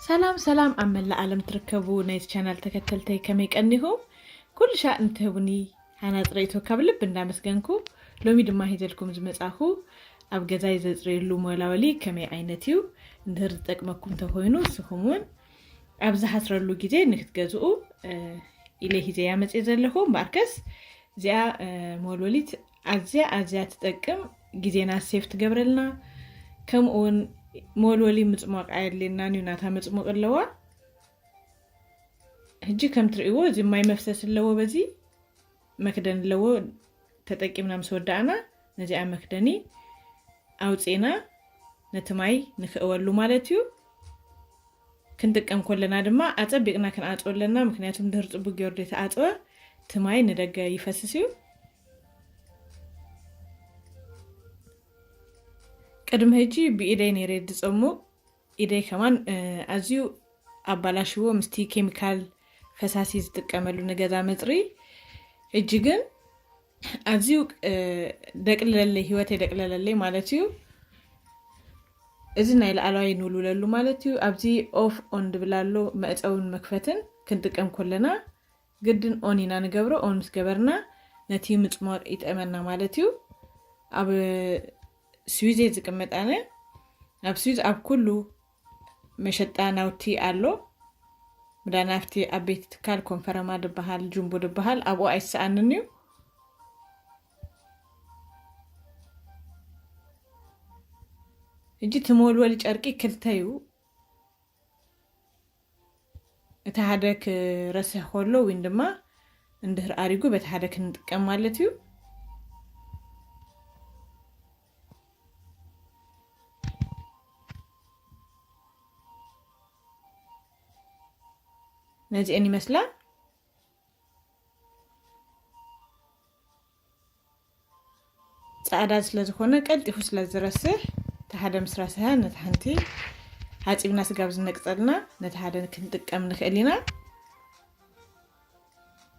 ሰላም ሰላም፣ ኣብ መላእ ዓለም ትርከቡ ናይዚ ቻናል ተከተልተይ ከመይ ቀኒኹም? ኩሉ ሻዕ እንትህቡኒ ሃናፂ ርእይቶ ካብ ልቢ እንዳመስገንኩ፣ ሎሚ ድማ ሂዘልኩም ዝመጻኹ ኣብ ገዛይ ዘጽርየሉ መወላወሊ ከመይ ዓይነት እዩ? እንድህር ዝጠቅመኩም ተኮይኑ ንስኹም እውን ኣብ ዝሓስረሉ ግዜ ንክትገዝኡ ኢለ ሂዘያ መጽየ ዘለኹ። እምበኣርከስ እዚኣ መወልወሊት ኣዝያ ኣዝያ ትጠቅም፣ ግዜና ሴፍ ትገብረልና። ከምኡ እውን መወልወሊ ምጽሟቕ ኣየድልየናን እዩ፣ ናታ መጽሙቕ ኣለዋ። ሕጂ ከም ትርእይዎ እዚ ማይ መፍሰስ ኣለዎ፣ በዚ መክደን ኣለዎ። ተጠቂምና ምስ ወዳእና ነዚኣ መክደኒ ኣውፅእና ነቲ ማይ ንክእወሉ ማለት እዩ። ክንጥቀም ከለና ድማ ኣፀቢቕና ክንኣፅወ ኣለና፣ ምክንያቱ ድህር ፅቡቅ ገይሩ ዘይተኣፅወ እቲ ማይ ንደገ ይፈስስ እዩ። ቅድሚ ሕጂ ብኢደይ ነይረ ድፀሙ፣ ኢደይ ከማን ኣዝዩ ኣባላሽዎ ምስቲ ኬሚካል ፈሳሲ ዝጥቀመሉ ንገዛ መፅሪ። ሕጂ ግን ኣዝዩ ደቅልለለይ፣ ህይወተይ ደቅለለለይ ማለት እዩ። እዚ ናይ ላዕለዋይ ንውልውለሉ ማለት እዩ። ኣብዚ ኦፍ ኦን ድብል ኣሎ፣ መእፀውን መክፈትን ክንጥቀም ከለና ግድን ኦን ኢና ንገብሮ። ኦን ምስ ገበርና ነቲ ምፅሟቅ ይጥዕመና ማለት እዩ። ኣብ ስዊዝ እየ ዝቅመጥ ኣነ። ኣብ ስዊዝ ኣብ ኩሉ መሸጣ ናውቲ ኣሎ። ምዳ ናብቲ ኣብ ቤት ትካል ኮንፈረማ ድበሃል፣ ጁምቦ ድበሃል ኣብኡ ኣይሰኣንን እዩ። እጂ እቲ መወልወሊ ጨርቂ ክልተ እዩ። እቲ ሓደ ክረስሕ ከሎ ወይን ድማ እንድህር ኣሪጉ በቲ ሓደ ክንጥቀም ማለት እዩ። ነዚአን ይመስላ። ጻዕዳ ስለ ዝኾነ ቀልጢፉ ስለ ዝረስሕ፣ እቲ ሓደ ምስ ረስሐ ነቲ ሓንቲ ሓጺብና ስጋብ ዝነቅጸልና ነቲ ሓደ ክንጥቀም ንኽእል ኢና።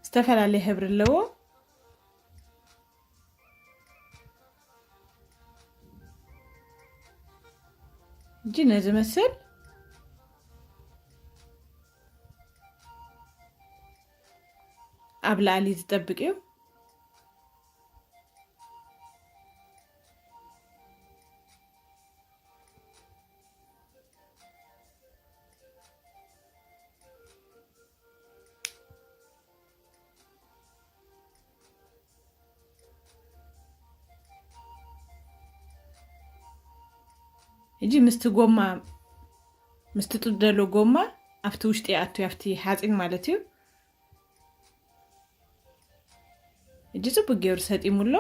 ዝተፈላለየ ሕብሪ ኣለዎ። እጂ ነዚ መስል ኣብ ላዕሊ ዝጠብቅ እዩ። እጂ ምስቲ ጎማ፣ ምስቲ ጥደሎ ጎማ ኣብቲ ውሽጢ ይኣቱ፣ ኣብቲ ሓፂን ማለት እዩ። እጂ ጽቡቅ ገይሩ ሰጢሙ ኣሎ።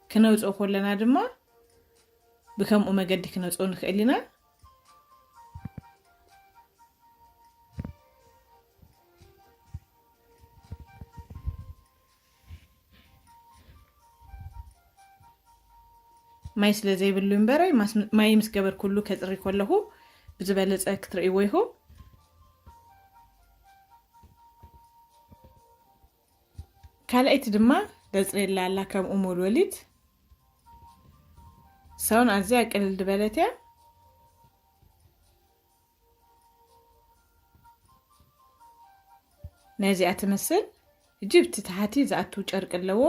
ክነውፅኦ ከለና ድማ ብከምኡ መገዲ ክነውፅኦ ንኽእል ኢና። ማይ ስለ ዘይብሉ እምበረ፣ ማይ ምስ ገበርኩሉ ከፅሪ ከለኹ ብዝበለፀ ክትርእይዎ ኢኹም። ካልኣይቲ ድማ ደፅሬላ ኣላ፣ ከምኡ መወልወሊት ሳውን ኣዝያ ቅልል ዝበለት እያ። ነዚኣ ትመስል። እጂ ብቲ ታሕቲ ዝኣቱ ጨርቂ ኣለዎ።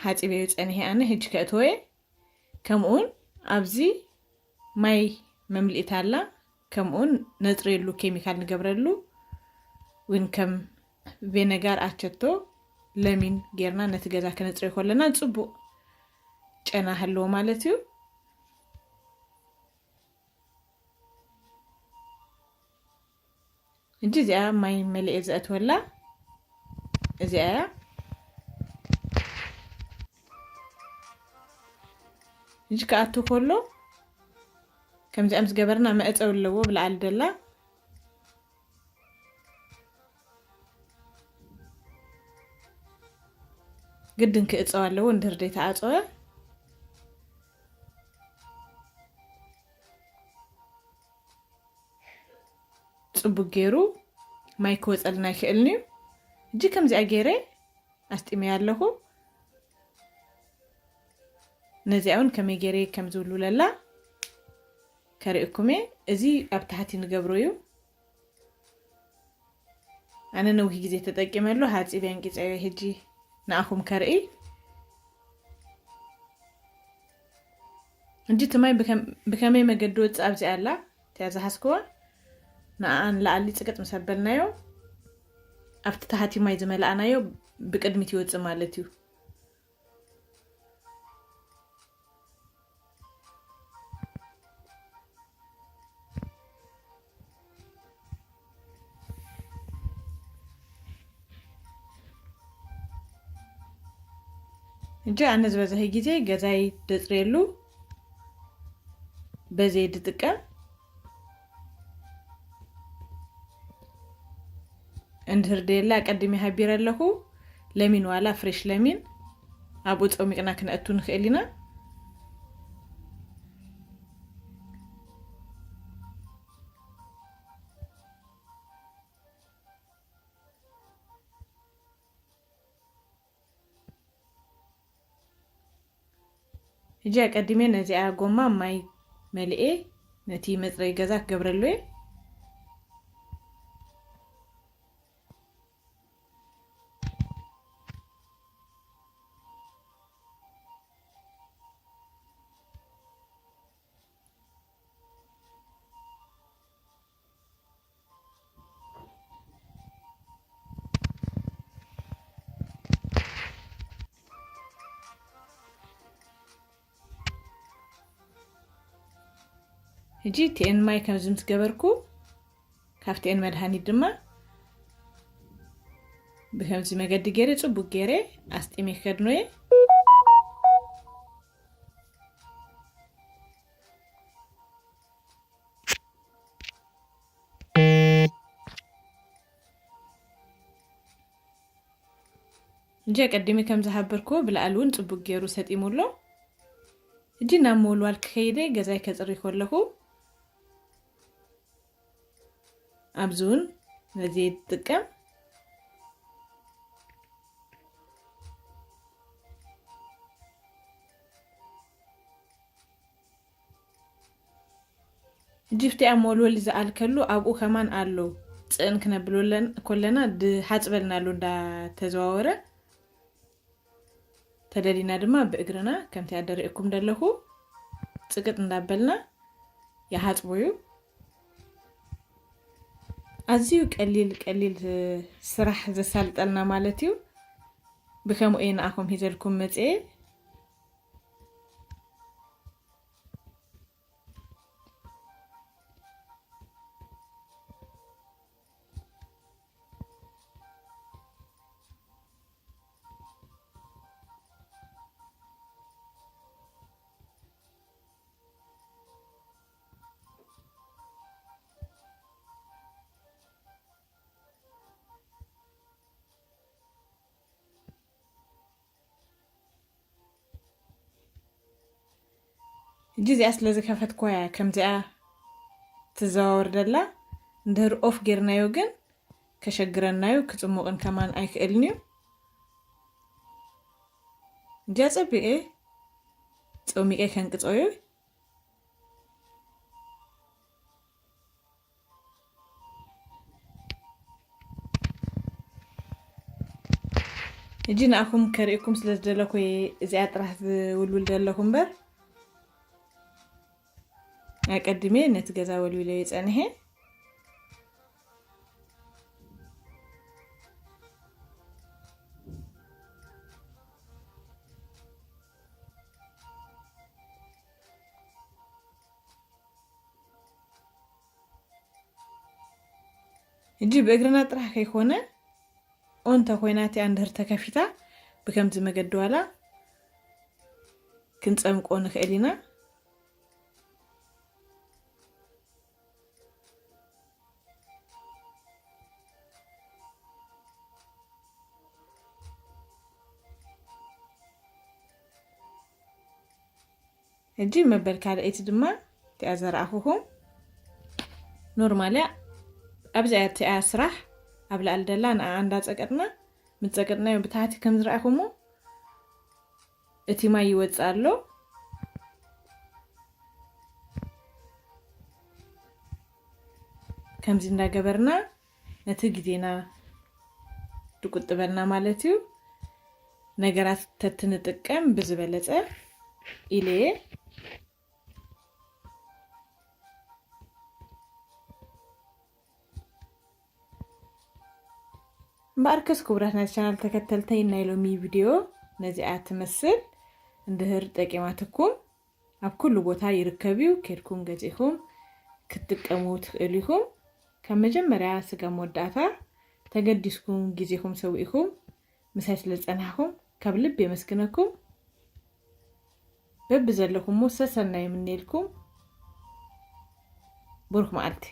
ሓፂበዮ ፀኒሐ ኣነ፣ ሕጂ ከእትወ። ከምኡውን ኣብዚ ማይ መምልኢት ኣላ፣ ከምኡውን ነፅርየሉ ኬሚካል ንገብረሉ፣ እውን ከም ቬነጋር፣ ኣቸቶ፣ ለሚን ጌርና ነቲ ገዛ ክነፅርዮ ከለና ፅቡቅ ጨና ህልዎ ማለት እዩ። እንጂ እዚኣ ማይ መሊኤ ዘእትወላ እዚኣ እያ። እንጂ ክኣቱ ከሎ ከምዚኣ ምስ ገበርና መእፀው ኣለዎ ብላዕሊ ደላ ግድን ክእፀው ኣለዎ። እንድህር ደይተኣፀወ ጽቡቅ ገይሩ ማይ ክወጸልና ኣይክእልን እዩ። እጂ ከምዚኣ ገይረ ኣስጢመያ ኣለኹ። ነዚኣ እውን ከመይ ገይረ ከም ዝውልውለላ ከርእየኩም እየ። እዚ ኣብ ታሕቲ ንገብሮ እዩ። ኣነ ነዊሕ ግዜ ተጠቂመሉ፣ ሓጺበ ኣንቂጸዮ። ሕጂ ንኣኹም ከርኢ። እንጂ እቲ ማይ ብከም-፣ ብከመይ መገዲ ወጽእ ኣብዚኣ ኣላ፣ እቲኣ ዝሓዝክዋ። ንኣኣ ንላዕሊ ጽቅጥ ምስ ኣበልናዮ፣ ኣብቲ ታሕቲ ማይ ዝመልኣናዮ ብቅድሚት ይወጽእ ማለት እዩ። ሕጂ ኣነ ዝበዝሐ ግዜ ገዛይ ደጽርየሉ በዘይ ድጥቀም። እንድህር ደየላ ኣቀዲመ ሃቢረ ኣለኹ። ለሚን ዋላ ፍሬሽ ለሚን ኣብኡ ጸሚቕና ክነእቱ ንኽእል ኢና። ሕጂ ኣቀዲመ ነዚኣ ጎማ ማይ መሊኤ ነቲ መጽረዪ ገዛ ክገብረሉ እየ። ሕጂ ቲኤን ማይ ከምዚ ምስ ገበርኩ፣ ካብ ቲኤን መድሃኒት ድማ ብከምዚ መገዲ ገይረ፣ ጽቡቅ ገይረ ኣስጢመ ክከድኖ እየ። እንጂ ኣቀዲመ ከም ዝሃበርክዎ ብላዕሊ እውን ጽቡቅ ገይሩ ሰጢሙ ኣሎ። ሕጂ ናብ ምውልዋል ክኸይደ ገዛይ ከጽሪ ከለኹ ኣብዚ እውን ነዚ ይጥቀም። ጅፍቲ ኣብ መወልወሊ ዝኣልከሉ ኣብኡ ከማን ኣሎ። ጽእን ክነብል ወለን-፣ ኮለና ድሓጽበልና ኣሎ እንዳተዘዋወረ። ተደሊና ድማ ብእግርና ከምቲ ኣደሪእኩም ደለኹ ጽቅጥ እንዳበልና ይሓጽቦ እዩ። ኣዝዩ ቀሊል ቀሊል ስራሕ ዘሳልጠልና ማለት እዩ። ብከምኡ እየ ንኣኹም ሂዘልኩም መጽኤ። ሕጂ እዚኣ ስለ ዝከፈትኩዋ እያ ከምዚኣ ትዘዋወር ደላ። እንድህር ኦፍ ጌርናዮ ግን ከሸግረናዩ፣ ክጽሙቕን ከማን ኣይክእልን እዩ። እንጃ ጸቢቐ ጸሚቐ ከንቅጾ እዩ። ሕጂ ንኣኹም ከርእየኩም ስለ ዝደለኹ እየ እዚኣ ጥራሕ ዝውልውል ዘለኹ እምበር፣ ኣቀዲመ ነቲ ገዛ ወልዊለዮ ጸኒሐ። ሕጂ ብእግርና ጥራሕ ከይኮነ፣ ኦን ተኮይና እቲኣ እንድህር ተከፊታ፣ ብከምዚ መገዲ ዋላ ክንጸምቆ ንኽእል ኢና። ሕጂ መበል ካልኣይቲ ድማ እቲኣ ዘርኣኹኹም ኖርማል እያ። ኣብዚኣ እቲኣ ስራሕ ኣብ ላዕሊ ደላ ንኣ እንዳጸቀጥና፣ ምስ ጸቀጥናዮ ብታሕቲ ከም ዝረኣኹሞ እቲ ማይ ይወጽእ ኣሎ። ከምዚ እንዳገበርና ነቲ ግዜና ትቁጥበልና ማለት እዩ። ነገራት ተትንጥቀም ብዝበለጸ ኢለ እየ። እምበኣርከስ ክቡራት ናይ ቻናል ተከተልተይ፣ ናይ ሎሚ ቪድዮ ነዚኣ ትመስል። እንድህር ጠቂማትኩም ኣብ ኩሉ ቦታ ይርከብ እዩ። ኬድኩም ገዚእኩም ክትጥቀሙ ትኽእሉ ኢኹም። ካብ መጀመርያ ስጋብ መወዳእታ ተገዲስኩም ግዜኹም ሰዊእኩም ምሳይ ስለ ዝጸናሕኩም ካብ ልብ የመስግነኩም። በብዘለኹሞ ሰሰናዩ ይምነየልኩም። ብሩኽ መዓልቲ።